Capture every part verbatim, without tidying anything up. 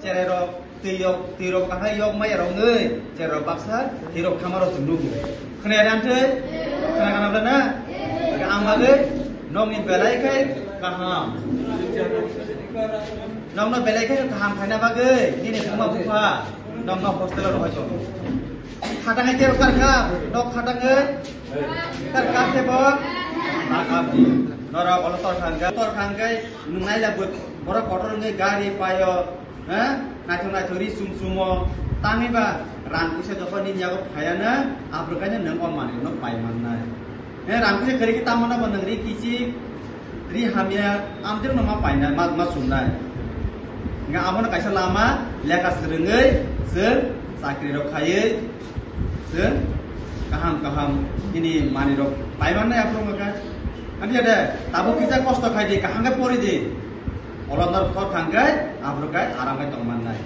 Cherai rok twi yok, twi rok kahai yok maya rok wngwi, cherai rok baksa twi rok thama rok chwng nugo. Khwnaya rang thwi? Khwna kana bwla na? Ang bagwi nokni belai khai kaham. Nokno belai khai kaham khaina bagwi nini buma bupha nokno hostel o rohoi tongo. Khatangwi tei karkha, nok khatangwi karkha tei bo. Norok olo tor khangkhe, tor khangkhe nwngnai la borok kotor wngwi gari paio, ha? Naithok naithok ri sum sumo, tangwi ba rang puisa jokhon nini yago phaiya na, aphuru kaino nwng o manwino pai mannai. He, rang puisa kwrwi khe tamo nabo nwng ri kichik, ri hamya, amtwino ma painai, ma, ma sumnai. Hingkhe abono kaisa lama lekha swrwngwi chwng chakri rok khaiwi chwng kaham kaham nini manwi rok pai mannai aphuru wngkha. Ani de tabuk kisa kosto khai di, kaham khe pori di. Olo nor thor thang khe aphuru khe aram khe tong mannai.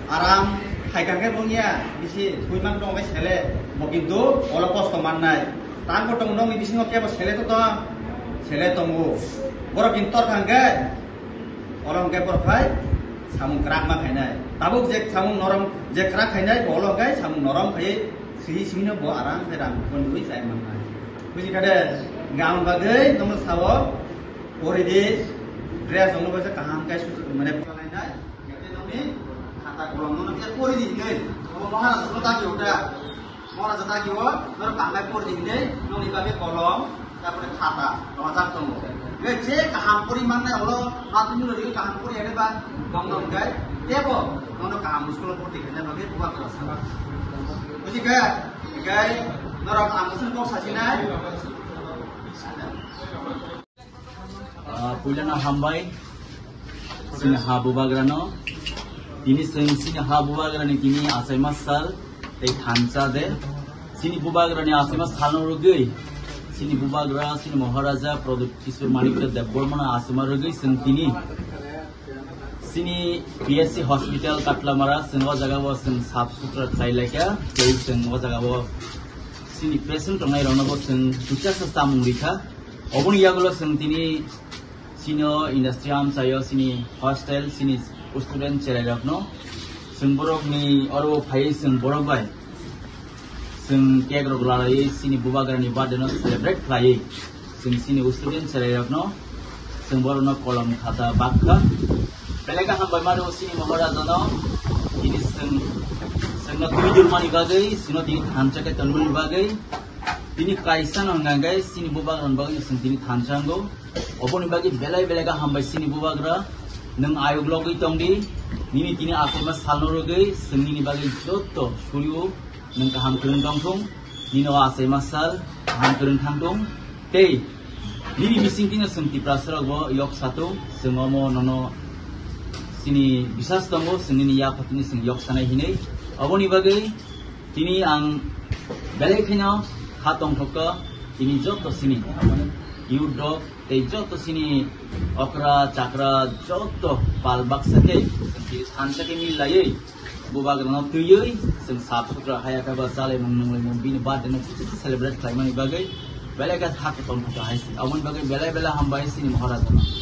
Aram khai kha khe bongya bisi thwi mang tong khe sele bo kintu olo kosto mannai. Tang bo tong nokni bisingo kebo sele to tong, sele tongo. Borok kintu tor thang khe olo hwnkhe borok khai samung kwrak ma khainai. Tabuk je samung norom je kwrak khainai bo olo hwnkhe samung norom khaiwi swiwi swino bo aram khe rang bondwi chai mannai. Buji kha de? Hwnkhe ang bagwi nokno sao pori di, dress rokno bagwi kaham khe susu mane. Nokni khata kolom no nokni pori di hinwi. Obo Maharaja no dagi o da. Maharaja dagi o, norok kaham khe pori di hinwi, nokni bagwi kolom, tarpore khata, rojak tongo. Be je kaham pori mannai olo, matwini rodi kaham pori ane ba, dong dong gai, tebo, nono kaham school o pori di hinwi bagwi buwa khe rasa. Buji kha? Gai, norok ang sini kok sajinai. Ah, puilano hambai. Chini ha bubagrano. Tini chwng chini ha bubagrani tini achaima sal tei thansa de. Chini bubagrani achaima salno rwgwi chini bubagra, chini Maharaja Pradyut Kishore Manikya Debbarmano achaima rwgwi chwng tini chini P S C hospital Katlamara chwng o jaga o chwng sap sutra khlai laikha tei chwng o jaga o chini patient tongnai rokno bo chwng puisa sa chamung rikha. Oboni yagulo chwng tini chini o industry amchaio chini hostel chini student cherai rokno chwng borokni oro phaiwi chwng borok bai chwng cake rok lalaiwi chini bubagrani birthday no celebrate khlaiwi chwng chini student cherai rokno chwng borokno kolom khata bakha. Belai khe hambai mano chini Maharaja no tini chwng chwngno twi jurmani bagwi chwngno tini thansa khe tonmani bagwi. Tini kaisa no hwnka hwnkhe chini bubagrani bagwi chwng tini thansa wngo. Oboni bagwi belai belai khe hambai chini bubagra. Nwng ayuk logwi tongdi. Nini tini achaima salno rwgwi chwng nini bagwi jotto surio nwng kaham kwrwng tongthung. Nino achai masal, ham kwrwng thangtung, tei nini bising tino chwng Tiprasa rok bo yok satung, chwng omo nono chini bisas tongo, chwng nini yapha tini chwng yok sanai hinwi. Oboni bagwi tini ang belai kheno kha tongthokka, tini joto chini youth rok tei joto chini okra chakra joto pal baksa khe chwng tini thansa khe mil laiwi. Bubagrano twiwi chwng sap sutra haya khe ba chalai mung nung lai mung bini birthday no kuchu celebrate khlaimani bagwi belai khe thak tong thok hai si. Aboni bagwi belai belai hambai sini Maharaj no.